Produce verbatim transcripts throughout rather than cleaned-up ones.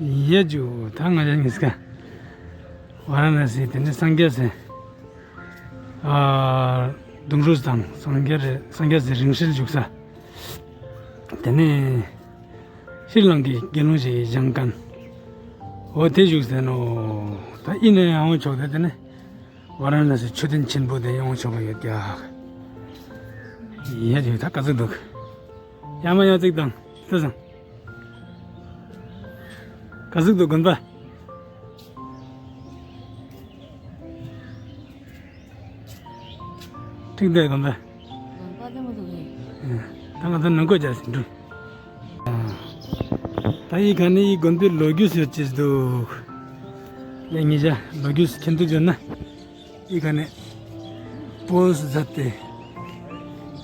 ཡ་ཇུ་ད་ང་ཅག་ཉིས་ཀ་ཝཱ་ར་ཎ་སི་དེ་ནས་སངས་རྒྱས་སི་ཨ་གདུང་རུས་དང་སངས་རྒྱས་རེ་སངས་རྒྱས་སི་རིང་བསྲེལ་བཞུགས་ས། དེ་ནས་ཤྲི་ལང་ཀའི་དགེ་སློང་ཞིག་གིས་བཞེངས་མཁན། འོ་དེ་བཞུགས་ཟེར་ནོ། ད་ཨི་ནས་ཡང་འོ་ཆོག་དེ་དེ་ནས་ཝཱ་ར་ཎ་སི་མཆོད་རྟེན་ཆེན་པོ་དེ་ཡོང་ཆོག་པ་ཡོད་ཀྱག་ཡ་ཇུ་ད་ག་ཚོད་འདུག་ཡ་མ་ཡ་ཙིག་དང་ལྟོས་སོང་། ག་ཟིག་འདུག་དགོན་པ། ཁྲིག་འདུག་དགོན་པ། དགོན་པ་ལྟ་མ་འདུག་གས། ད་ང་ཚོ་ནང་སྒོ་རྒྱག་ཟིན་འགྲོ། ད་ཡི་ག་ནས་ཡི་དགོན་པའི་ལོ་རྒྱུས་ཡོད་ཅེས་འདུག་ཡ་ཉེ་ཆར་ལོ་རྒྱུས་མཁྱེན་ཐུབ་ཡོད་ན། ཡི་ག་ནས་པོས་མཛད་དེ་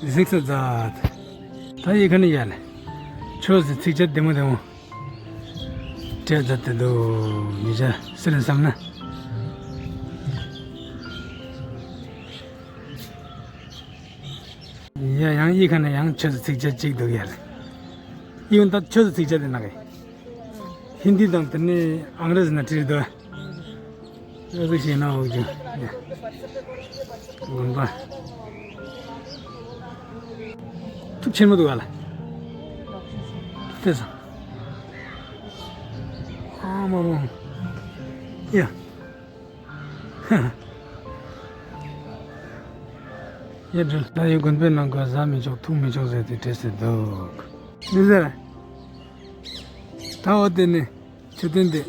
གཟིགས་ས་མཛད། ད་ཡི་ག་ནས་ཡ་ལས་ཆོས་སི་ཚིགས་བཅད་བདེ་མོ་བདེ་མོ་བྲིས་མཛད་དེ་འདུག་ཉེ་ཆར་སི་ལན་བསམ་ན། ཡ་ཡང་ཡི་ག་ནས་ཡང་ཆོས་སི་ཚིགས་བཅད་གཅིག་འདུག་ཡ་ལས། ཡིན་ད་ཆོས་སི་ཚིགས་བཅད་དེ་ན་གི་ཧིན་དི་དང་དེ་ནས་ཨང་རེ་ཟི་ན་བྲིས་འདུག་ཨ་ཟིག་ཤེས་ན་འོག་རྒྱུ། དགོན་པ། ཐུགས་ཆེན་མོ་འདུག་ག་ལ། ལྟོས་སོང་། ཨ་མ་མ། ཡ། ཡ་འགྲུལ་ད་ཡི་དགོན་པའི་ནང་གི་བཟའ་མི་ཆོག་འཐུང་མི་ཆོག་ཟེར་ཏེ་བྲིས་ཟེར་འདུག་མི་ཟེར། ད་འོ་དེ་ནི། མཆོད་རྟེན་དེ།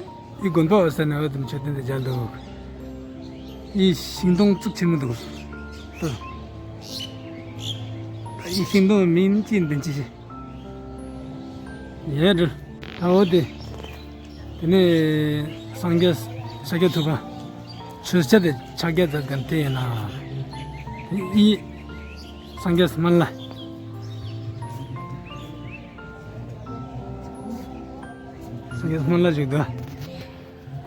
ཨི་དགོན་པ་འོ་ས་ནས་འོ་དེ་མཆོད་རྟེན་དེ་མཇལ་འདུག་ཨི་ཤིང་སྡོང་གཙུག་ཆེན་མོ་འདུག་ཨི་ཤིང་སྡོང་མིང་ཅི་འདོན་ཅི་ཞིག་ཡེ་འགྲུལ། ད་འོ་དེ། དེ་ནས་སངས་རྒྱས་ཤཱཀྱ་ཐུབ་པ། ཆོས་ཆ་དེ་ཕྱག་རྒྱ་མཛད་མཁན་དེ་ཡིན་ན། ཨི། སངས་རྒྱས་སྨན་བླ། སངས་རྒྱས་སྨན་བླ་ཞིག་འདུག་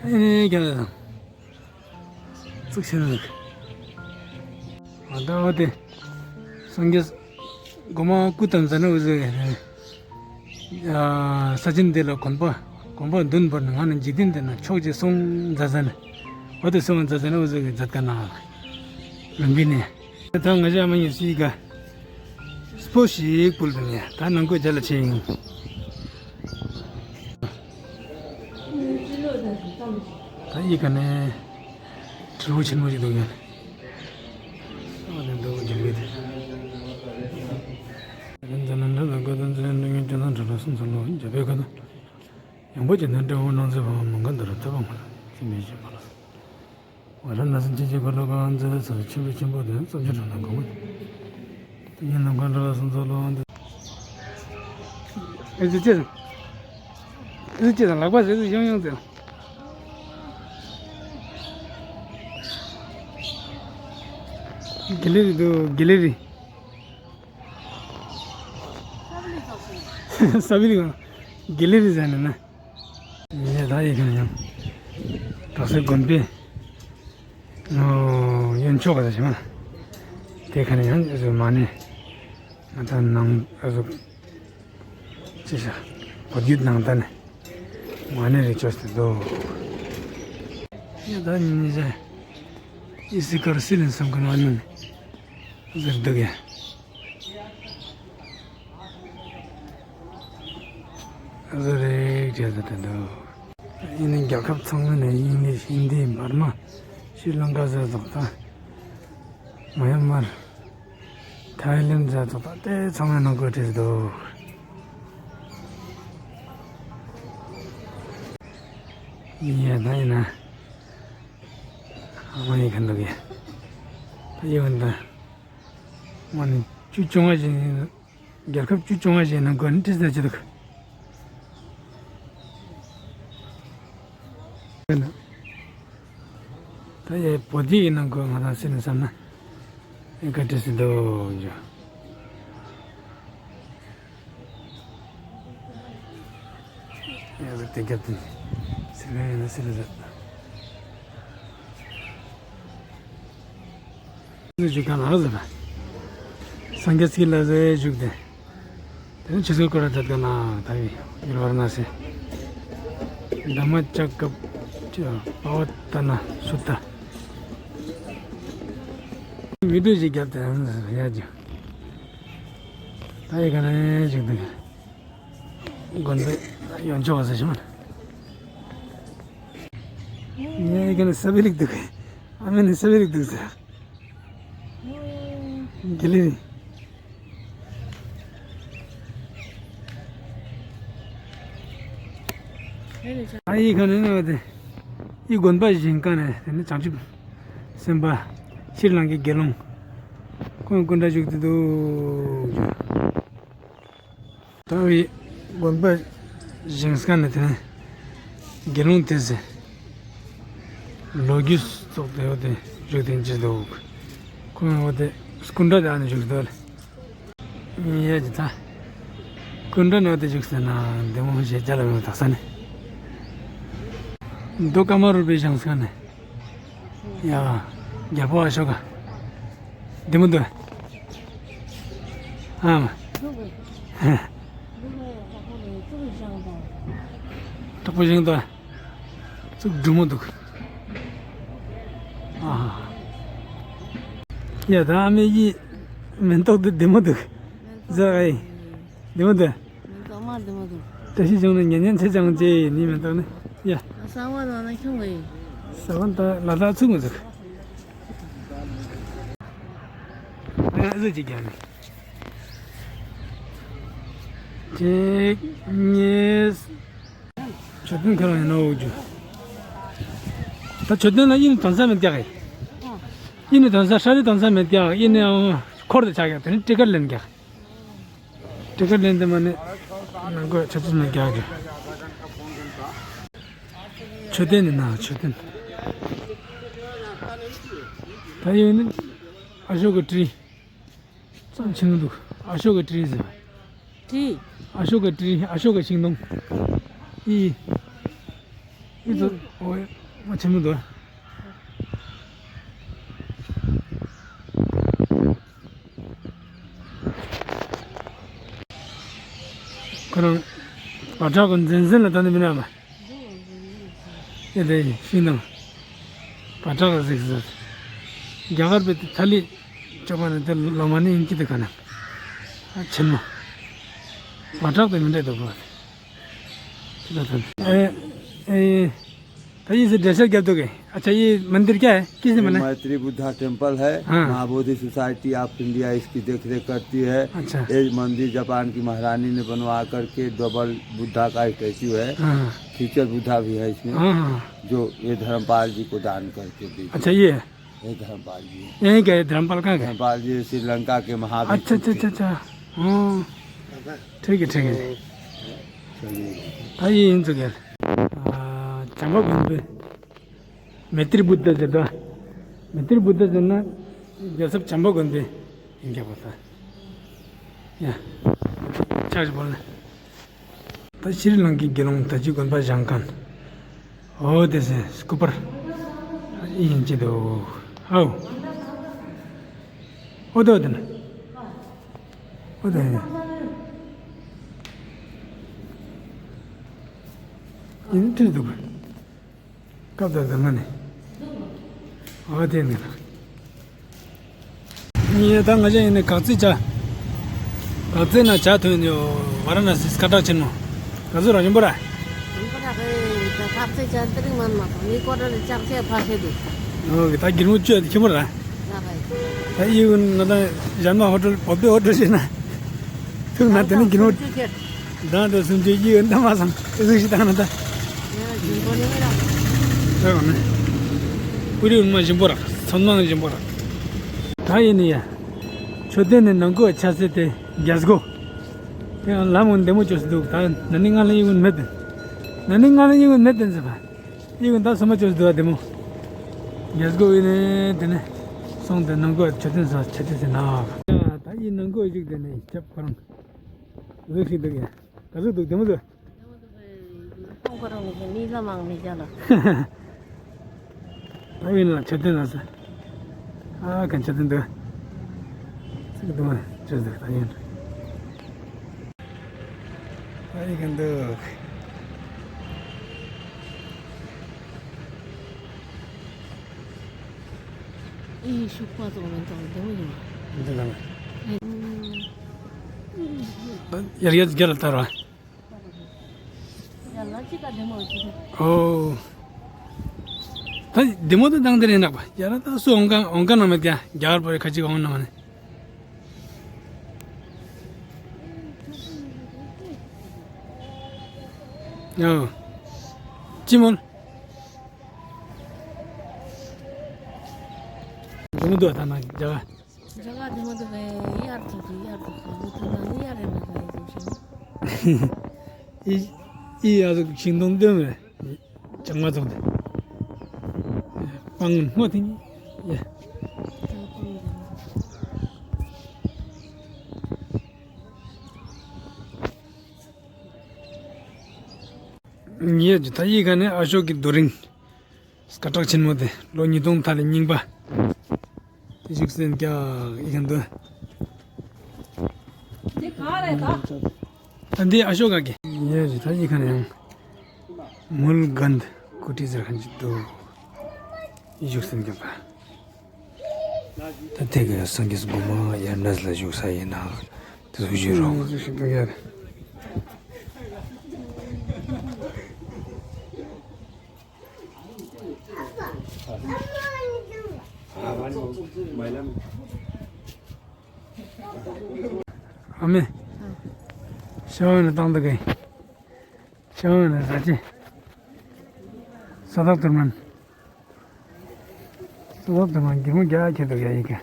ཨེ་ནས་ཀྱང་ཙུག་ཤེས་ནི་འདུག་ཨ་ད་འོ་དེ་སངས་རྒྱས་སྒོ་མ་སྐུ་དམ་ཟ་ན་འུ་ཟེ་ས་ཆེན་འདི་ལ་དགོན་པ་དགོན་པ་མདུན་བོར་ནས་ང་ནི་འཇིག་རྟེན་འདི་ན་མཆོག་ཅེས་གསུངས་མཛད་ཟ་ནས་འོ་དེ་གསུངས་མཛད་ཟ་ནས་འུ་ཟེ་གི་མཛད་དཀའ་ན་ལུང་པའི་ནས། ད་ང་ཅག་མ་ཡིན་སྲིད་ཀ་སྤོ་ཞིག་ཕུལ་དུ་ནས་ད་ནང་ཁོས་རྒྱ་ལ་ཕྱིན། ད་ཡི་ག་ནས་དྲིལ་བུ་ཆེན་མོ་ཞིག་འདུག་ཡ། ཨ་ནི་འདུག་རྒྱ་གི་དེ། རིན་ཙམ་ན་འདྲ་དང་ཀོ་དང་ཙེ་འདྲ་ངན་ཅན་དང་འདྲ་ལ་སུམ་ཚོ་ལོ་རྒྱ་བོད་ཁ་དང་། ཡང་པོ་ཅན་དང་འདྲ་བོ་ནང་ཚེ་བ་མ་འགའ་འདི་རུ་ཐོས་པ་མ་ལ་ཅི་མི་ཤེས་པ་ལ། ཝཱ་ར་ཎ་སི་ཆོས་ཀྱི་འཁོར་ལོ་གང་མཛད་པའི་ཚུལ་ཆེན་པོ་ཆེན་པོ་དེ་རྩོམ་གྱི་གྲངས་དང་གོང་མ། དེ་ཉིད་ནམ་མཁའ་འགྲོ་བ་སུམ་ཚོགས་ལོ་འདི། ཨེ་ཙི་ཅི་དང་། ཨེ་ཙི་ཅི་དང་ལག་པ་ཟེར་ཙི་ཡོང་ཡོང་ཙི། གེ་ལེ་རི་འདུག་གེ་ལེ་རི། ས་བི་ལི་གང་། གེ་ལེ་རི་ཟེར་ནས་ན། ངས་ད་ཡི་ག་ནས་ཡང་། དག་སའི་དགོན་པའི། ཨོ། གཡོན་ཕྱོགས་ཀ་ད་ཞིག་མ། དེ་ག་ནས་ཡང་ཨེ་ཟུ་མ་ནས། ང་ད་ནང་ཨེ་ཟུ། ཅི་ཤ། བོད་བརྒྱུད་ནང་ད་ནས། མ་ནས་རེ་ཅོས་ཏེ་འདུག་ཡ་ད་ཉིན་ཉི་ཤ། ཨི་སི་ཀར་སི་ལིན་སམ་ཁན་བ་ནུ་ནས། ཟེར་འདུག་ཡ། བཟོ་རིག་བྱས་ཏེ་འདུག་ཡིན་ནའི་རྒྱལ་ཁབ་ཚང་མ་ནས་ཨིང་ལིཤ། ཧིན་དི། འབར་མ། ཤྲི་ལང་ཀ་ཟེར་ཙོག་ད། མ་ཡན་མར། ཐའི་ལེན་ཟེར་ཙོག་ད་དེ་ཚང་མའི་ནང་བཀོད་བྲིས་འདུག་ཡིན་ཡ་ད་ཡིན་ན། ཨ་མ་ཡིན་མཁན་འདུག་ཡ། ད་ཡིན་ད། མ་ནི་བཅུ་བཅོ་ལྔ་ཞིག་ཡིན། རྒྱལ་ཁབ་བཅུ་བཅོ་ལྔ་ཞིག་ནང་འགོ་ནས་ཏིས་ཟེར་གྱི་འདུག་ད་ཡ་བོད་ཡིག་ནང་འགོ་ང་རང་སེམས་ནས་བསམ་ན་ཨེ་ག་ཏིས་ཟེར་འདུག་འཇོ། ཡ་ཟེར་དེ་རྒྱབ་ཏུ་ཟེར་ན་ཡིན་ན་ཟེར་ཟེར། བཞུགས་ག་ན་ཟེར་ན། སངས་རྒྱས་ཀྱི་ལ་ཟེར་བཞུགས་ཏེ། དེ་ནས་ཆོས་སྐོར་སྐོར་ར་མཛད་ག་ན་ད་བི་ཡུལ་བར་ན་སེ། དྷརྨ་ཙ་ཀྲ་པ་ཝ་ཏ་ན་སུ་ཏ། མི་འགྲོ་ཞིག་རྒྱབ་དང་ཡ་ཅིག་ད་ཡི་ག་ནས་ཅིག་འདུག་དགོན་པའི་ཡོན་ཆོག་ཟེར་ཞིག་མ། ངས་ཡི་ག་ནས་ས་བི་ལིག་འདུག་ཨ་མེ་ནས་ས་བི་ལིག་འདུག་ཟེར། དགེ་ལེགས་རེད། ཨ་ཡི་ག་ནས་ནས་བ་དེ། ཡི་དགོན་པ་བཞེངས་ཀ་ནས་དེ་ནས་བྱང་ཆུབ་སེམས་དཔའ་ཕྱིར་ལང་གི་དགེ་སློང་ཁོང་སྐུ་འདྲ་བཞུགས་ཏེ་འདུག་ད་བའི་དགོན་པ་བཞེངས་ཀ་ནས་དེ་ནས་དགེ་སློང་དེ་ཚེ་ལོ་རྒྱུས་ཚོགས་དེ་བ་དེ་བཞུགས་དེ་ཅི་འདུག་ཁོང་བ་དེ་སྐུ་འདྲ་དེ་ཨ་ནས་བཞུགས་འདུག་ལ། ཡ་ཅི་ད། སྐུ་འདྲ་ནས་བ་དེ་བཞུགས་ཟེར་ན་བདེ་མོ་ཞེས་རྒྱ་ལ་མེད་པ་དག་ས་ནས། མདོ་ཀ་མ་རུ་པའི་བཞེངས་ཀ་ནས། ཡ། རྒྱལ་པོ་ཨ་ཤོ་ཀ་བདེ་མོ་འདུག་ཨ་མ། དྲག་པོ་བཞེངས་འདུག་ཙུག་སྒྲུང་མོ་འདུག་ཨ། ཡ་ད་ཨ་མའི་ཡི་མེ་ཏོག་འདི་བདེ་མོ་འདུག་ཟེར་ཨེ། བདེ་མོ་འདུག་མེ་ཏོག་མ་བདེ་མོ་འདུག་བཀྲ་ཤིས་བྱུང་ན་ཉན་ཉན་ཆེ་ཅང་ཅེ་ནི་མེ་ཏོག་ནི། ཡ། གསང་བ་ལ་ན་ཁྱོང་བའི། གསང་བ་ད་ལ་ད་ཚུགས་མི་ཚུགས། ཨ་ཟི་ཅིག་རྒྱག་ནི། གཅིག་གཉིས། མཆོད་རྟེན་ཁ་རང་ཡིན་ནོ་འུ་ཅུ། ད་མཆོད་རྟེན་ལ་ཡིན་དོན་ས་མེད་རྒྱག་གི། ཡིན་ནི་དོན་ས་ཧྲ་རི་དོན་ས་མེད་རྒྱག་ཡིན་ནི་འཁོར་དུ་ཆགས་ཀྱང་དེ་ནི་ཊི་ཀར་ལེན་རྒྱག་ཊི་ཀར་ལེན་དེ་མ་ནི་ནང་གོ་ཆ་ཚུལ་མེད་རྒྱག་གི། མཆོད་རྟེན་ནི་ན་མཆོད་རྟེན། ད་ཡིན་ནི་ཨ་ཤོ་ཀ་ཊི་རི། ཙམ་ཆེན་མོ་འདུག་ཨ་ཤོ་ཀ་ཊི་རི་ཟེར་བ། ཊི་རི། ཨ་ཤོ་ཀ་ཊི་རི། ཨ་ཤོ་ཀ་ཤིང་སྡོང་། ཨི། ཨི་ཙོ། ཨོ། མ་ཆེན་མོ་འདུག་ཁོ་རང་བ་ཏྲག་གི་འཛིན་འཛིན་ལ་ད་ནི་མི་ན་མ། ཨེ་དེ་ཤིང་ནང་བ་ཏྲག་གཟིགས་ཟེར། རྒྱ་གར་པའི་དེ་ཐ་ལི་ཅོ་མ་ནི་དེ་ལོ་མ་ནི་ཨིན་ཅི་དེ་ག་ན་ཆེན་མོ། བ་ཏྲག་དེ་མི་འདྲ་འདུག་གོ། ཨེ་ཨེ། ད་ཡིན་སི་འགྲེལ་བཤད་རྒྱབ་འདུག་གི། अच्छा, ये मंदिर क्या है? किस ने ये बनाया? मैत्री बुद्धा टेम्पल है। हाँ। महाबोधि सोसाइटी ऑफ इंडिया इसकी देख रेख करती है। अच्छा। ये मंदिर जापान की महारानी ने बनवा करके डबल बुद्धा का स्टैचू है। हाँ। फ्यूचर बुद्धा भी है इसमें। हाँ, हाँ। जो ये धर्मपाल जी को दान करके दी थी। अच्छा, ये है? ये धर्मपाल जी है। यहीं का है धर्मपाल? कहाँ का है? धर्मपाल जी श्रीलंका के महावीर अच्छा, अच्छा, थे। अच्छा, अच्छा। हाँ। ठीक है, ठीक है। चलिए। ད་ཡིན་ཡིན་ཚུགས་ཡ། བྱམས་པ་མགོན་པོའི་མེ་ཏྲི་བུདྡྷ་ཟེར་དོ། མེ་ཏྲི་བུདྡྷ་ཟེར་ན་རྒྱལ་ཚབ་བྱམས་པ་མགོན་པོའི་ཡིན་རྒྱ་པོ་ད། ཡ། ཕྱག་བཞི་པོ་ལ། ད་ཤྲི་ལང་ཀའི་དགེ་སློང་ད་ཅི་དགོན་པ་བཞེངས་མཁན། ཨོ་དེ་སེ་སྐུ་པར་ཡིན་གྱི་འདུག་ཨའོ། ཨོ་དེ་ཨོ་དེ་ན། ཨོ་དེ་ཡིན། ཡིན་དུས་འདུག་སྐབས་དང་ཟླ་ང་ནས། ཨ་དེ་ནི། ངས་ད་ང་ཅག་ཡིན་ནི་གག་རྩེ་བྱ། གག་རྩེ་ན་བྱ་ཐོན་ཡོད་ཝ་ར་ན་སི་སྐད་གྲགས་ཆེན་མོ། ག་ཚོད་རང་ཡིན་པོ་ར། ཡིན་པོ་ར་གི་ད་གག་རྩེ་བྱ་དེ་རིང་མན་མ་ཐོན་ངའི་སྐོར་ར་ལ་ལྕགས་ཆས་ཕ་ཤེ་འདུག་ཨོ་གི་ད་གིར་མོ་བཅོས་དེ་ཆེན་མོ་ར། ད་ཡིག་ན་ད་གཞན་མ་ཧོ་ཊལ་བོད་པའི་ཧོ་ཊལ་ཞིག་ན། ཐུག་ན་དེ་ནི་གིན་ནོ། ད་དེ་སུམ་ཅུ་ཡིག་ན་མ་སང་ཨེ་ཟིག་ཞིག་བཏང་ན་ད། ཡ་ཞིམ་པོ་ནི་ར། ད་ཡོང་ནི། ཀུ་རི་མ་ཞིམ་པོ་ར། ཚོན་མང་ཞིམ་པོ་ར། ད་ཡིན་ནི་ཡ། མཆོད་རྟེན་ནི་ནང་ཁུལ་ཆ་སེ་དེ་རྒྱ་སྒོ། དེ་ཡང་ལམ་འོན་བདེ་མོ་བཅོས་སུ་འདུག་ད་ན་ནིང་ང་ལ་ཡིག་མེད་དེ། ན་ནིང་ང་ལ་ཡིག་མེད་དེ་ཟེར་བ། ཡིན་ད་སོ་མ་ཅོས་དུ་བ་དེ་མོ། རྒྱལ་སྒོ་ཡིན་ནས་དེ་ནས་སོང་དེ་ནང་སྒོ་ཆ་ཚན་ས་ཆ་ཚན་ཟེར་ན། ད་ཡིན་ནང་སྒོ་ཞིག་དེ་ནས་རྒྱབ་ཁོ་རང་། ཟིག་ཞིག་འདུག་ཡ། ག་ཟིག་འདུག་དེ་མོ་ཟིག་ཁོང་ཁོ་རང་མི་ཤེས་མི་ལ་མང་མི་བྱ་ལ། ད་ཡིན་ལ་ཆ་ཚན་ལ་ཟེར། ཨ་གན་ཆ་ཚན་འདུག་ཚིག་འདུག་མ་ཅོས་འདུག་ད་ཡིན། ཨ་ཡི་གན་འདུག་ཨེ་ཤུག་པ་ཙོགས་མེད་ཙང་བདེ་མོ་ཡོང་། འདི་ལ། ཨེ། ཡར་ཡར་རྒྱ་ལ་བསྟར་བ། ཡར་ལ་ཅི་ཀ་བདེ་མོ་ཅི། ཨོ། ད་བདེ་མོ་དུ་བཏང་དེ་རེད་ནག་པ། ཡར་ལ་ད་སུ་འོང་ག་འོང་ག་ན་མེད་ཀྱ་རྒྱ་གར་པོ་རེ་ཁ་ཅིག་འོང་ན་མ་ནི། ཨོ། ཅི་མོལ། འདི་མོ་འདུག་ད་ན་རྒྱ་གར། རྒྱ་གར་འདི་མོ་འདུག་གས། ཡར་ཐུག་ཐུག་ཡར་ཐུག་ཐུག་མི་ཐུག་ན་ནི་ཡར་རེ་མ་ཐུག་ཡིན་འདུག་ཤིང་། ཨི་ཨི་ཡ་ཟུག་ཤིང་སྡོང་སྟོན་རེད། ཅང་མ་ཙོག་དེ། སྤང་སྔོ་དེ་ཡ། ངས་ད་ཡི་ག་ནས་ཨ་ཤོག་གི་རྡོ་རིང་། སྐད་གྲགས་ཆེན་མོ་དེ་ལོ་ཉིས་སྟོང་ཐ་ལ་རྙིང་པ། དེ་བཞུགས་སེ་ཀྱང་ཡི་ག་འདུག་དེ་ག་རེད་ད། ད་འདི་ཨ་ཤོ་ཀ་གི། ཡེ་རེད་ད་ཡི་ག་ནས་ཡང་། མུལ་གནྡྷ་ཀུ་ཊི་ཟེར་མཁན་ཅིག་འདུག་བཞུགས་སེ་ཀྱང་པ། ད་དེ་ག་སངས་རྒྱས་སྒོ་མང་དབྱར་གནས་ལ་བཞུགས་ས་ཡིན་ན། དེ་ཚོ་བཞུགས་རོགས། ཞིག་འདུག་ཡ། ཨ་མེ། ཤ་བ་ནི་བཏང་འདུག་གས། ཤ་བ་ནི་ཟ་ཅི། ས་ཐག་ཐུར་མན། ས་ཐག་ཐུར་མན་གི་མོ་རྒྱ་ཁྱེར་འདུག་ཡ་ཡི་ག་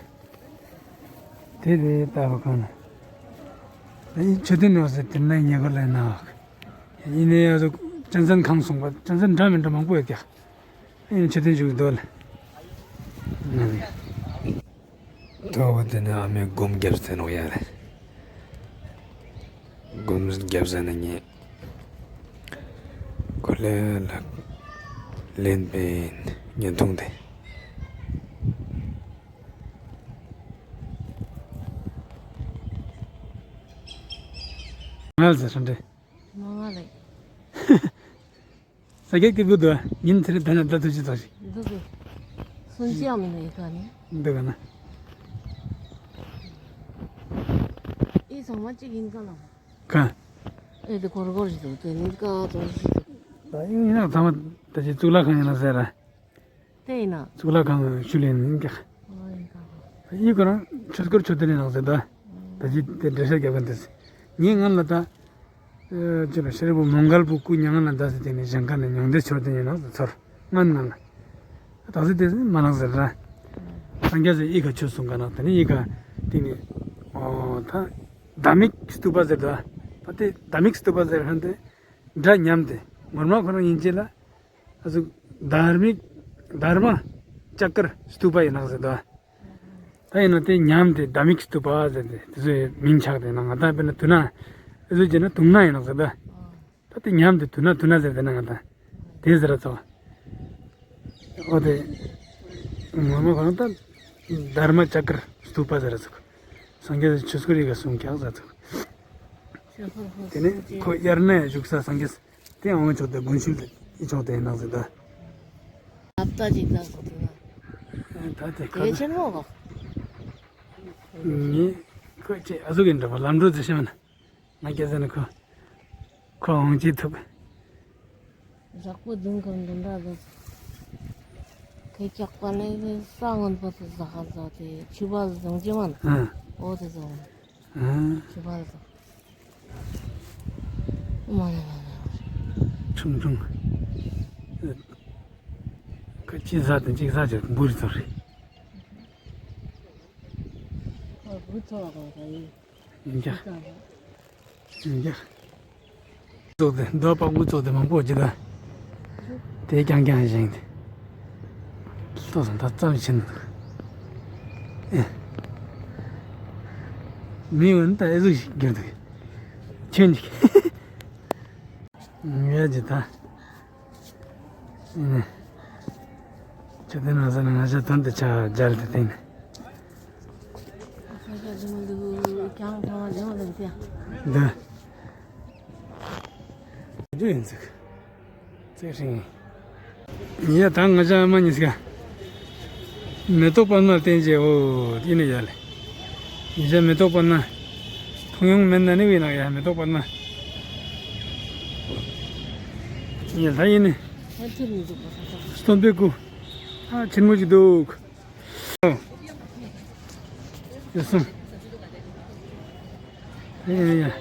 དེ་རེད་ལྟ་བ་གང་ན། ཡི་ཆུ་ཐུན་ནོ་ཟེར་དེ་ན་ཉེ་གོ་ལ་ན། ཡིན་ནའི་ཡ་ཟུག་གཅན་གཟན་ཁང་སོང་པ་གཅན་གཟན་འདྲ་མི་འདྲ་མང་པོ་ཡོད་ཀྱག་ཨེ་ཆུ་ཐུན་བཞུགས་འདུག་ལ། ཐོག་དེ་ནས་ཨ་མས་སྒོམ་རྒྱབ་ཟེར་ནོ་ཡ་ལ། སྒོམ་རྒྱབ་ཟེར་ན་ཉེ། གོ་ལེ་ལ་ལེན་པའི་བརྙན་ཐུང་དེ། ང་ལ་ཟེར་སོང་འདྲེ། མ་ང་རེད། ས་སྐྱ་སྐྱིད་པོ་འདུག་ཉིན་དེར་བསྡད་ན་ད་ཐུགས་རྗེ་ཆེ། འདུག་གི་སུན་ཅི་ཡང་མི་ནུས་ཡི་ག་ནི། འདུག་ག་ན། ཨི་ཚང་མ་གཅིག་ཡིན་ག་ལ། ག་ཨེ་དེ་གོར་གོར་ཞིག་འདུག་དེ་ནི་ཀ་ཙོག་ཞིག་འདུག་ད་ཡིན་ཡང་ཚང་མ་ད་ཅི་གཙུག་ལག་ཁང་ཡིན་ན་ཟེར་ར། དེ་ཡིན་ན། གཙུག་ལག་ཁང་ཞུ་ལེན་ཡིན་ཀྱག་ཨོ་ཡིན་ཀྱག་ཡིན་ཁོ་རང་ཆོས་སྐོར་ཆོས་དེ་ནས་ནང་ཟེར་ད། ད་ཅི་དེ་འགྲེལ་བཤད་རྒྱབ་མཁན་དེ། ངས་ང་ལ་ད། ཅི་ལ་ཤེ་རེ་བོ་མོང་གལ་བུ་ཀུ་མྱང་ལ་འདའ་ཟེར་དེ་ནས་གཞན་ཁ་ནས་མྱང་འདས་ཆོས་དེ་ཡིན་ནང་ཟེར་ཚོར། ང་ང་ལ། ད་ཟེར་དེ་མ་ནང་ཟེར་ར། སངས་རྒྱས་ཟེར་ཨི་ཁ་ཆོས་གསུང་ག་ན་དེ་ནས་ཨི་ཁ་དེ་ནས། ཨོ་ད། དྷརྨིག་སྟུ་པ་ཟེར་ད། ད་དེ་དྷརྨིག་སྟུ་པ་ཟེར་ཧན་དེ། འདྲ་མཉམ་དེ། ངོ་མ་ཁོ་རང་ཡིན་གཅིག་ལ། ཨ་ཟུག་དྷརྨིག་དྷརྨ་ཅཀར་སྟུ་པ་ཡིན་ནང་ཟེར་དོ། ད་ཡིན་ན་དེ་མཉམ་དེ་དྷརྨིག་སྟུ་པ་ཟེར་ཏེ་དེ་ཚོའི་མིང་ཆགས་ཏེ་ན་ང་ད་དཔེར་ན་དུ་ན། ཨ་ཟུག་བྱས་ན་དུང་ན་ཡིན་ནང་ཟེར་དོ། ད་དེ་མཉམ་དེ་དུ་ན་དུ་ན་ཟེར་ཏེ་ན་ང་ད། དེ་ཟེར་ར་ཚོ། ཨོ་དེ། ངོ་མ་ཁོ་རང་ད། དྷརྨ་ཅཀར་སྟུ་པ་ཟེར་ར་ཚོ། སངས་རྒྱས་ཆོས་སྐོར་ཡི་ག་གསུང་ཀྱང་ཟེར་ཚོ། དེ་ནས་ཁོ་དབྱར་གནས་བཞུགས་ས་སངས་རྒྱས། དེ་ཨང་ཕྱོགས་དེ་དགོན་ཤུལ་དེ་ཨི་ཕྱོགས་དེ་ནང་ཟེར་ད། ཨབ་ད་ཅིག་ད་ཟེར་དུ་ན། ད་དེ་ཁ་གལ་ཆེན་མོ་ག་ངས་ཁོ་ཅེ་ཨ་ཟུག་གི་འདྲ་པོ་ལམ་འགྲོ་ཚེ་ཤེས་མ་ན། ང་སྐྱེ་ས་ནི་ཁོ། ཁོ་ཨང་ཅིག་ཐུབ། ཟག་པོ་དུང་གང་དུ་འདྲ་ཟེར། ཁོས་ཅག་པ་ལས་ས་སྔོན་པོ་དུ་ཟག་ཧ་ཟག་དེ་ཆུ་བ་ཟོང་ཅི་མ་ན། ཨ། ཨོ་དེ་ཟོང་། ཨ། ཆུ་བ་ཟོང་། མ་རེད་མ་རེད། ཁྲུང་ཁྲུང་། ཁ་ཅིག་ཟ་དང་ཅིག་ཟ་ཅིག་འབུར་ཚོ་རེད། ཁ་འབུར་ཚོ་བ་གང་ག་ཡིན། ཡིན་ཀྱང་། ཡིན་ཀྱང་། ཚོགས་ཏེ་རྡོ་པ་དགུ་ཚོགས་ཏེ་མང་པོ་ཅིག་ལ། དེ་རྐྱང་རྐྱང་བཞེངས་ཏེ། ལྟོས་སོང་ད་ཙམ་ཕྱིན་འདུག་ཨེ། མི་འོན་ད་ཨེ་ཟུག་ཞིག་གྱུར་འདུག་ཁྱོད་ཀྱིས། ངས་ཀྱི་ད། ཨེ་ནས། ཁྱོད་དེ་ན་ཟ་ན་ང་ཞག་དོན་དུ་ཆ་སྦྱར་ཏེ་བསྟན་ནས། ས་ཆ་ལྗང་འདུག་ཀྱང་ཐང་ལྗང་འདུག་ཏེ། འདི། འདི་ཡིན་ཟིག་ཚེ་ཧྲིང་། ཡ་ད་ང་ཅག་ཨ་མ་གཉིས་ཀ། མེ་ཏོག་པདྨ་བསྟན་བྱེད་འོ། དེ་ནི་ཡ་ལེ། ཡིན་ཤ་མེ་ཏོག་པདྨ། མཐོང་ཡོང་མེད་ན་ནི་བས་ན་ཡ་མེ་ཏོག་པདྨ། ཡ་ལྷ་ཡིན་ནི། སྟོན་པའི་སྐུ། ཨ་ཆེན་མོ་ཞིག་འདུག་ཡོད་སོང་། ཡ་ཡ་ཡ།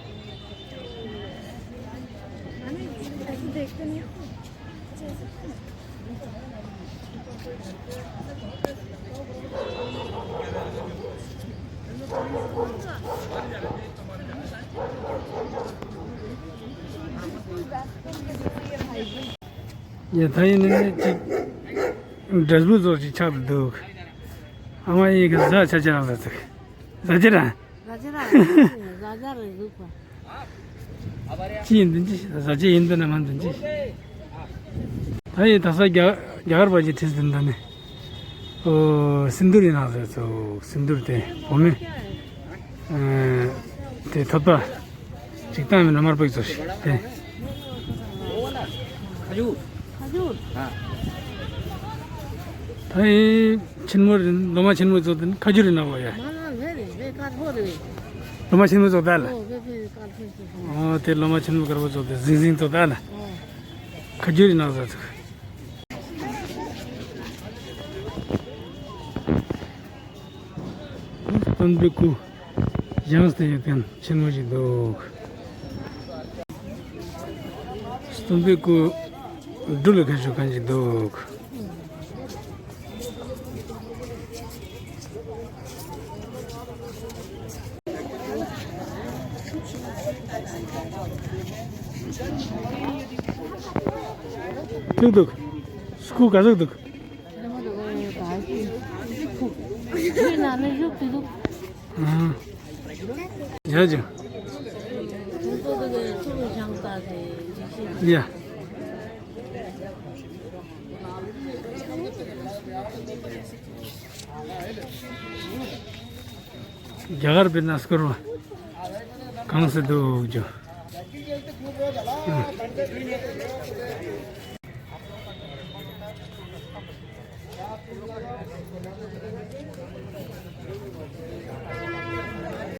ཡ་ད་ཡིན་ནི་ཅིག་འབྲས་བུ་ཚོགས་ཅིག་ཆགས་འདུག་ཨ་མ་ཡིན་གི་ཟ་ཆ་ཆ་རང་ཟ་ཚིག་ཟ་ཅི་ར། ཟ་ཅི་ར། ཟ་ཅི་ར་ཟུག་པ། ཅི་ཡིན་འདི་ཅི་ཟ་ཅི་ཡིན་འདི་ན་མ་འདི་ཅི། ད་ཡིན་ད་ས་རྒྱ་རྒྱ་གར་པ་ཅིག་བྲིས་འདི་འདི་ནི། ཨོ་སིནྡུར་ཡིན་ན་ཟེར་ཚོ་སིནྡུར་དེ་བོ་མེ། དེ་ཐོད་པ། ཅིག་བཏང་མིན་ན་དམར་པོ་ཡིག་ཚོ་ཞིག་དེ། ཁ་ཇུ། ཁ་ཇུ། ད་ཡིན་ཆེན་མོ་རེད། ལོ་མ་ཆེན་མོ་ཚོ་དེ་ཁ་ཇུ་རེད་ན་བ་ཡ། མ་ལ་ལྷེ་རེད་ལྷེ་དཀར་ཕོ་རེད། ལོ་མ་ཆེན་མོ་ཚོ་ད་ལ། ཨོ་ལྷེ་ལྷེ་དཀར་ཕོ་ཚོ། ཨོ་དེ་ལོ་མ་ཆེན་མོ་དཀར་པོ་ཚོ་དེ་ཟིང་ཟིང་ཚོ་ད་ལ། ཨོ། ཁ་ཇུ་རེད་ན་ཟ་ཚོ། སྟོན་པའི་སྐུ་བཞེངས་ཏེ་ཡོད་མཁན་ཆེན་མོ་ཞིག་འདུག་སྟོན་པའི་སྐུ་སྦྲུལ་ལ་ཁ་ཤུ་མཁན་ཞིག་འདུག་ཐུག་འདུག་སྐུ་ག་ཟུག་འདུག་ཡ་ཇ། ཡ། རྒྱ་གར་པའི་གནས་སྐོར་བ་གང་སྲིད་དུ་འཇུ།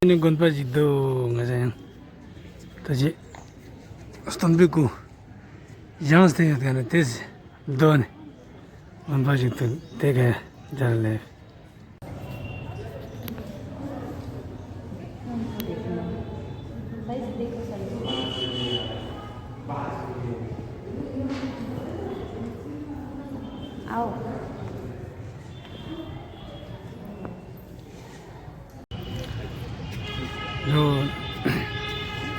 ནི་དགོན་པ་ཞིག་འདུག་ང་ཚོ་ཡང་ད་ཅི་སྟོན་པའི་སྐུ་བཞེངས་ཏེ་ཡོད་མཁན་ནི་དེ་སྡོད་ནི་དགོན་པ་ཞིག་འདུག་དེ་ག་རྒྱ་ལས།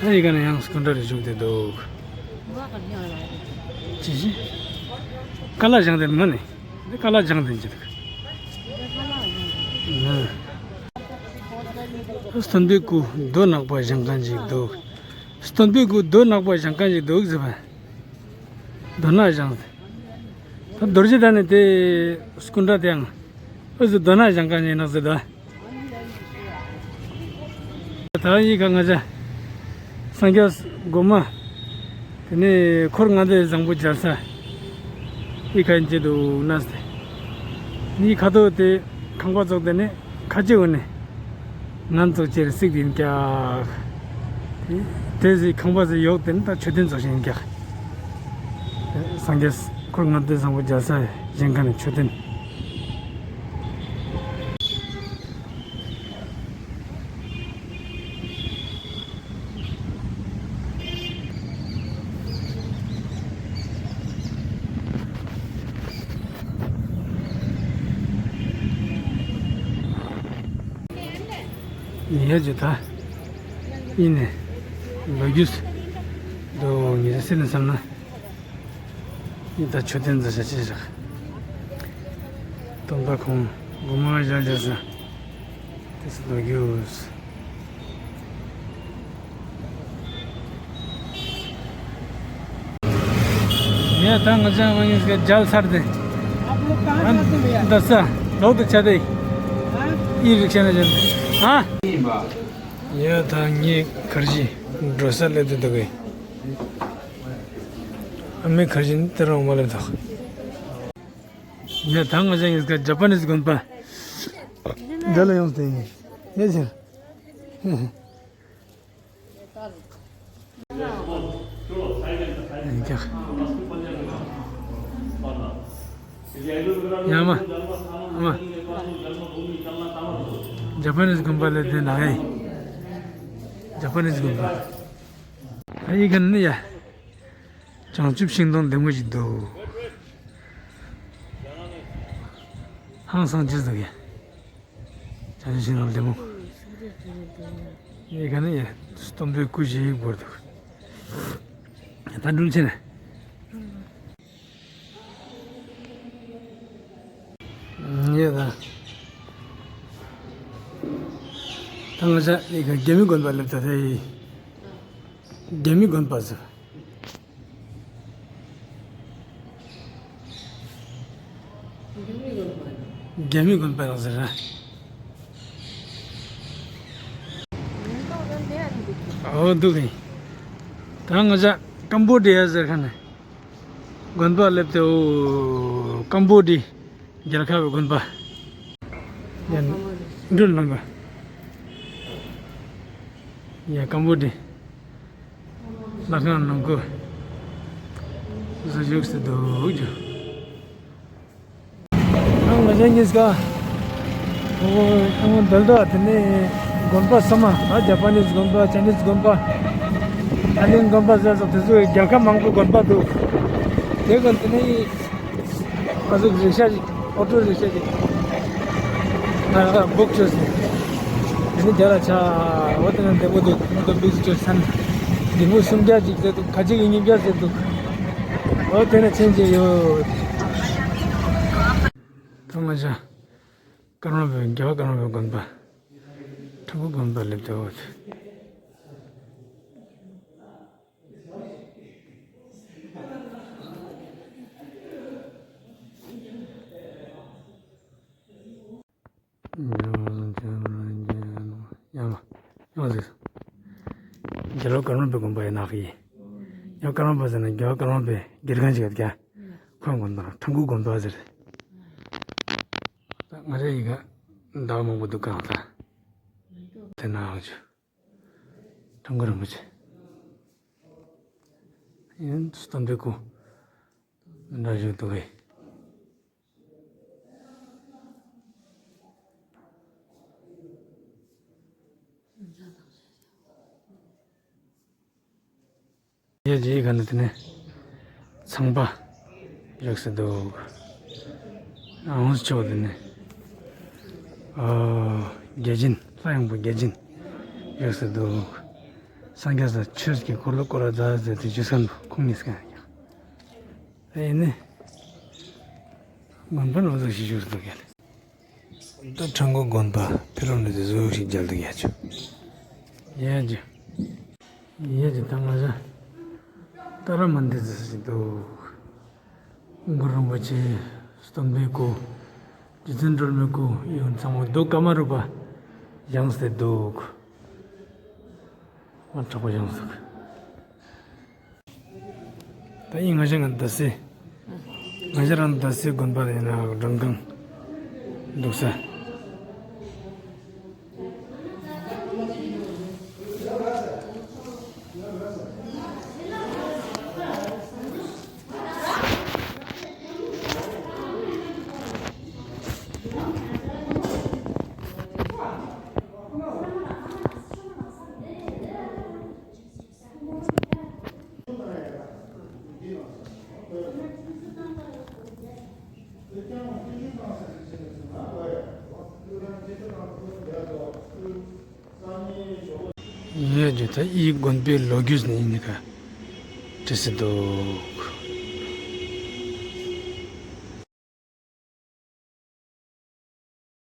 ཨ་ཡི་ག་ནས་ཡང་སྐུ་འདྲ་རེ་བཞུགས་ཏེ་འདུག་ཅི་ཞིག་ཀ་ལ་བཞེངས་ཏེ་མ་ནི། འདི་ཀ་ལ་བཞེངས་ཏེ་འཇིག་སྟོན་པའི་སྐུ་རྡོ་ནག་པོ་བཞེངས་མཁན་ཅིག་འདུག་སྟོན་པའི་སྐུ་རྡོ་ནག་པོ་བཞེངས་མཁན་ཅིག་འདུག་ཟེར་བ། རྡོ་ནག་བཞེངས་ཏེ། ད་རྡོ་རྗེ་གདན་ནི་དེ་སྐུ་འདྲ་དེའང་ཨུ་ཟུ་རྡོ་ནག་བཞེངས་མཁན་ཅིག་ནག་ཟེར་ད། ད་ཡི་ག་ང་ཅག་སངས་རྒྱས་སྒོ་མ། དེ་ནས་འཁོར་ལྔ་སྡེ་བཟང་པོ་མཇལ་ས། ཡི་ག་ཡིན་གྱི་འདུག་ན་སྟེ། ནི་ཁ་དོག་དེ་ཁང་པ་ཙོག་དེ་ནས་ཁ་ཆེ་འོ་ནས། ངན་ཙོག་ཅེར་སིག་དེ་ཡིན་ཀྱག་དེ་ཟིག་ཁང་པ་ཟིག་ཡོག་དེ་ནི་ད་མཆོད་རྟེན་ཙོག་ཞིག་ཡིན་ཀྱག་སངས་རྒྱས་འཁོར་ལྔ་སྡེ་བཟང་པོ་མཇལ་ས་གཞན་ག་ནས་མཆོད་རྟེན། ཡ་ཇི་ད། ཡིན་ནས། ལོ་རྒྱུས། འདུག་ངེས་སེ་ནས་བསམ་ན། ཡིན་ད་མཆོད་རྟེན་འཛིན་ས་ཅི་རག་སྟོན་པ་ཁོང་སྒོ་མང་ཞལ་མཇལ་ས། དེ་སུ་ལོ་རྒྱུས། ཡ་ད་ང་ཅག་མ་ཡིན་སྐད་མཇལ་ཚར་ཏེ། འདི་ས་ལོག་ཏུ་ཆ་དེ། ཨི་རིག་ཤ་ན་ཅན། ཧ། ཡ་ད་ངས་གར་གཞི་འགྲོ་ས་སླེབས་དུ་འདུག་གི་ཨ་མའི་གར་གཞི་ནི་དེ་རང་མ་སླེབས་དོག་ཡ་ད་ང་ཅག་ཡིན་སྐད་ཇ་པ་ནིས་དགོན་པ། འདི་ལ་ཡོང་སྟེ་ཡིན། ཡེ་ཟེར། ཡིན་ཀྱང་། ཡ་མ། ཨ་མ། ཇ་པ་ནིས་དགོན་པ་ལ་བསྡད་ན་ཨེ། ཇ་པ་ནིས་དགོན་པ། ཨ་ཡི་ག་ནི་ཡ། བྱང་ཆུབ་ཤིང་སྡོང་ལྡེ་མོ་ཞིག་འདུག་ཧང་སང་ཅི་ཟིག་ཡ། བྱང་ཆུབ་ཤིང་སྡོང་ལྡེ་མོ། ཡི་ག་ནི་ཡ། སྟོན་པའི་སྐུ་ཞིག་བོར་འདུག་ད་འགྲུལ་ཆེ་ནས། ཡོད་ད། ད་ང་ཅག་ཡི་ག་རྒྱ་མི་དགོན་པ་སླེབས་ད་ད་ཡི། རྒྱ་མི་དགོན་པ་ཟེར། རྒྱ་མི་དགོན་པ་ལ་ཟེར་ར། ཨོ་འདུག་ཨིན། ད་ང་ཅག་ཀམ་བོ་ཌི་ཡ་ཟེར་ཁ་ནས། དགོན་པ་སླེབས་ཏེ། ཨོ། ཀམ་བོ་ཌི་རྒྱལ་ཁབ་ཀྱི་དགོན་པ། ཡ། འགྲུལ་ལམ་པ། ཡ། ཀམ་བོ་ཌི་ལྷ་ཁང་ནང་ཁུལ་བཟོ་བཞུགས་སུ་འདུག་རྒྱུ། ང་ཅག་གཉིས་ཀ། ཨོ། ཨོ། འདི་འདྲ་དེ་ནས་དགོན་པ་གསུམ་མ། ཨ། ཇ་པ་ནིས་དགོན་པ། ཅའི་ནིས་དགོན་པ། ཨི་ཊ་ལི་ཡན་དགོན་པ་ཟེར་སོགས་དེ་ཚོ་རྒྱལ་ཁབ་མང་པོའི་དགོན་པ་འདུག་དེ་ག་དེ་ནས་ང་ཚོ་རིག་ཤ་ཞིག་ཨོ་ཊོ་རིག་ཤ་ཞིག་ང་ལ་བུག་བྱོས་ཟིན། དེ་ནས་རྒྱ་ལ་ཆ། འོ་དེ་ན་བདེ་མོ་འདུག་ང་ཚོ་བུག་བྱོས་ཟིན། འདི་མོ་སུམ་བརྒྱ་ཅིག་ཟེར་འདུག་ཁ་ཅིག་གིས་ཉིས་བརྒྱ་ཟེར་འདུག་འོ་དེ་ན་ཆེན་ཆེ་ཡོད། ཐང་ང་ཅག་ཀརྨ་པའི། རྒྱལ་བ་ཀརྨ་པའི་དགོན་པ། ཁྲ་འགུ་དགོན་པ་སླེབས་ཏེ་འོ། ཡ་མ། ཡ་མ་ཟིག་རྒྱལ་བ་ཀརྨ་པའི་དགོན་པ་ཡིན་ནག་ཡིན། རྒྱལ་བ་ཀརྨ་པ་ཟེར་ན་རྒྱལ་བ་ཀརྨ་པའི་དགེ་རྒན་ཅིག་ཡོད་ཀྱང་། ཁོང་དགོན་པ་ཁྲ་འགུ་དགོན་པ་ཟེར། ད་ང་རེ་ཡི་ག་ཟླ་བ་མང་པོ་འདུག་གང་ལྟ། དེ་ན་ཨང་ཆུ། ཁྲ་འགུ་རིན་པོ་ཆེ། ཡིན་སྟོན་པའི་སྐུ། འདྲ་བཞུགས་འདུག་གས། ཡ། རྗེས་ག་ནས་དེ་ནས་ཚངས་པ་བཞུགས་སུ་འདུག་ཨང་ཆོག་དེ་ནས། ཨོ། བརྒྱ་བྱིན། ལྷ་ཡང་པོ་བརྒྱ་བྱིན་བཞུགས་སུ་འདུག་སངས་རྒྱས་ས་ཆོས་ཀྱི་འཁོར་ལོ་བསྐོར་བ་མཛད་ཟེར་དུས་རྒྱུ་སྐམ་པོ་ཁོང་གཉིས་ཀ་ཡང་། ཨེ་ནི། དགོན་པ་ནང་བཟོ་ཞིག་བཞུགས་འདུག་ཡ་ལེ། ད་ཁྲ་འགུ་དགོན་པ་ཕི་རོ་ནས་དེ་བཟོ་ཞིག་རྒྱལ་འདུག་ཡ་ཆུ། ཡ་ཇུ། ཡ་ཇུ། ད་ང་ཅག་ཏཱ་ར་མན་དི་ཟེར་ཞིག་འདུག་གུ་རུ་རིན་པོ་ཆེ། སྟོན་པའི་སྐུ། རྗེ་བཙུན་སྒྲོལ་མའི་སྐུ། ཡོན་ཚང་མ་རྡོ་ཀ་མ་རུ་པ་བཞེངས་ཏེ་འདུག་མ་དྲག་པོ་བཞེངས་འདུག་ད་ཡིན་ང་ཅག་ང་རྡ་སའི། ང་ཅག་རང་རྡ་སའི་དགོན་པ་ཡིན་ན་མགྲོན་ཁང་འདུག་ས། ཡོད་ཀྱི། ད་ཨི་དགོན་པའི་ལོ་རྒྱུས་ནི་ཡིན་ནི་ཁ་བྲིས་སུ་འདུག